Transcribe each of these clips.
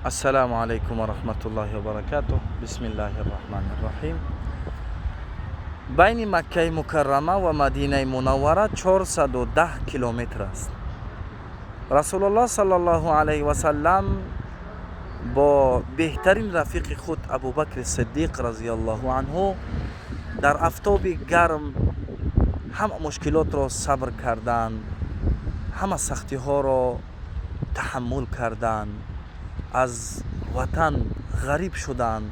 Ассалому алайкум ва раҳматуллоҳи ва баракатуҳ. Бисмиллаҳи рраҳмани рраҳим. Байни Маккаи Мукаррама ва Мадинаи Мунаввара 410 километр аст. Расулуллоҳ саллаллоҳу алайҳи васаллам бо беҳтарин рафиқи худ Абубакри Сиддиқ разияллоҳу анҳу дар афтоби гарм ҳама мушкилотро сабр карданд, ҳама сахтиҳоро таҳаммул карданд, аз ватан ғариб шуданд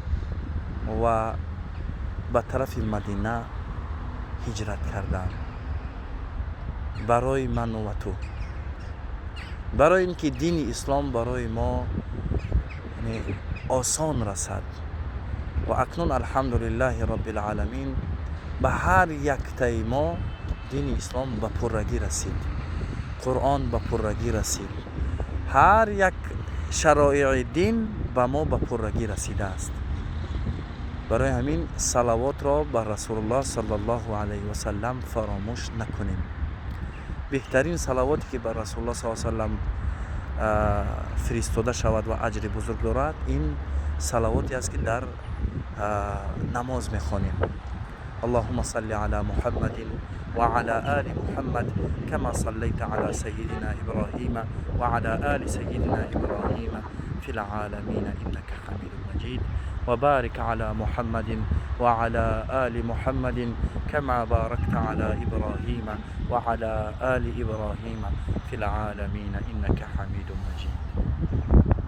ва ба тарафи Мадина ҳиҷрат карданд барои ману ва ту, барои ин ки дини ислом барои мо осон расад. Ва акнун, алҳамдулиллаҳи роббил-оламин, ба ҳар яктаи мо дини ислом ба пуррагӣ расид, Қуръон ба пуррагӣ расид, ҳар як шароии дин ба мо ба пуррагӣ расидааст. Барои ҳамин салавотро бар Расулуллоҳ саллаллоҳу алайҳи васаллам фаромӯш накунем. Беҳтарин салавоте, ки бар Расулуллоҳ саллаллоҳу саллам фиристода шавад ва аҷри бузург дорад, ин салавоте аст, ки дар намоз мехонем. اللهم صل على محمد وعلى آل محمد كما صليت على سيدنا إبراهيم وعلى آل سيدنا إبراهيم في العالمين إنك حميد مجيد، وبارك على محمد وعلى آل محمد كما باركت على إبراهيم وعلى آل إبراهيم في العالمين إنك حميد مجيد.